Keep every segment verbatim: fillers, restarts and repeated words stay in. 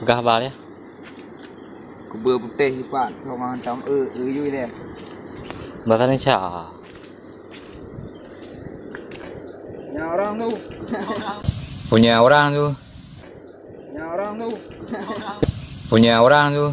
Peugah haba lé. Kubeue putéh sipat, thong hantom eu, eu yue lé. Bahasa Indonesia. Nyan orang tu. Punya orang tu. Nyan orang tu. Punya orang tu.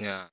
Ya.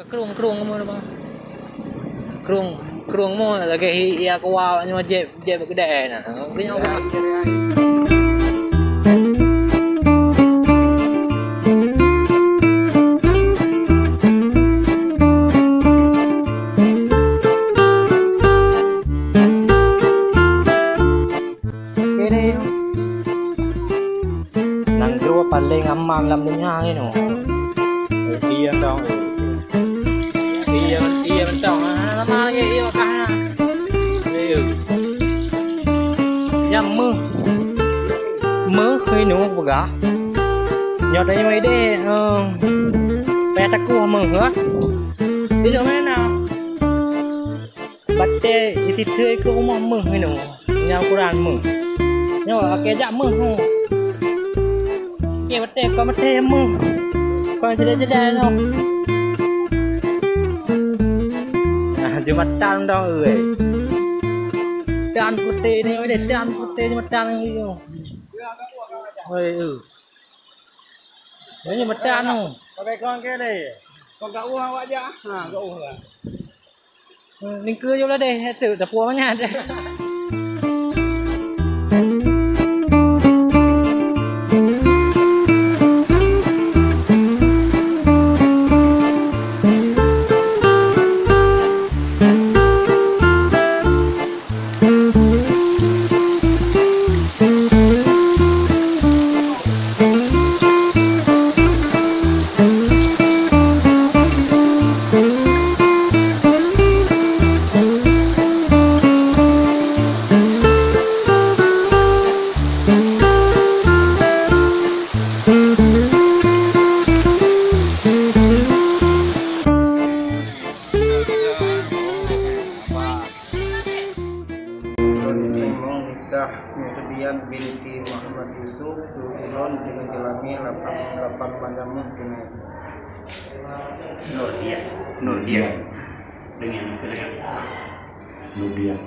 Krueng, krueng kamoe, Bang. Krueng, krueng kamoe lagèe hi, hi Aqua nyoe jép, jép bak keudè na. Krueng nyoe, Bang. Nanggroe paleng aman lam donya nyoe. Ié mantong. Ié, ié mantong. Hana lama lagèe ié wakah na. Ié. Nyang meuh. Meuh inoe peugah. Nyoe tanyoe idéh, eh, payah takoh meuh, ha? Ié meuh na. Batèe ititeu keu rumoh meuh inoe. Nyan ukuran meuh. Nyoe, akhé jak meuh nyoe. Akhé batèe kon batèe meuh. Kon cedai-cedai nyoe. Nah, jumatan dong, euy. Tan putéh ni, weh, tan putéh jumatan ni. Weh, eu. Ini mata anu. Pakai kong ke deh. Kong gak uang awak aja. Ha, gak uang lah. Ningke je lah deh, tu, tapi banyak deh. Nurdian binti Muhammad Yusuf, ulôn deungon jeulamin lapan, lapan bulan nyang meuh keunoe. Nurdian. Nurdian. Deungon, deungon. Nurdian.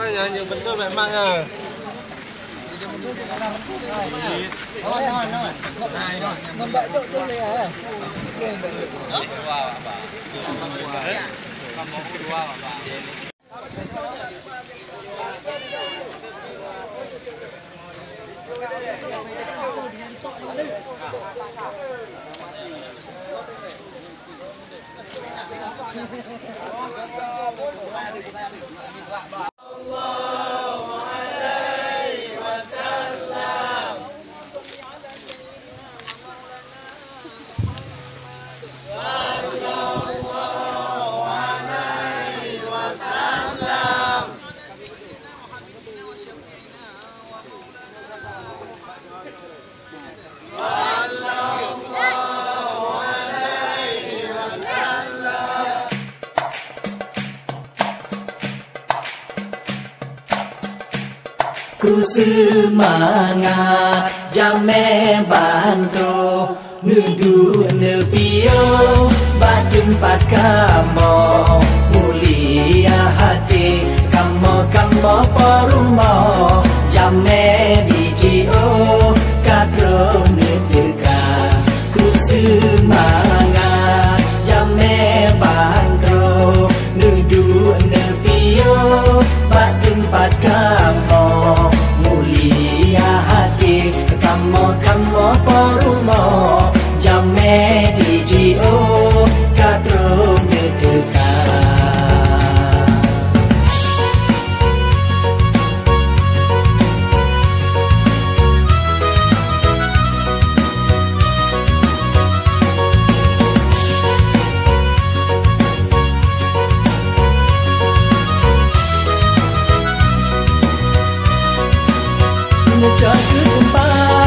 Hanya, hanya betul memang, ya. Kru seumangat jamé ban troh, neuduek neupiôh bak teumpat kamoe. Mulia até kamoe, kamoe po rumoh, jamé dijiôh ka troh neuteuka. Kru seumangat jamé ban troh, neuduek neupiôh bak teumpat kamoe. Mulia até kamoe, kamoe po rumoh, jamé dijiôh ka troh neuteuka. Meucok keu teumpat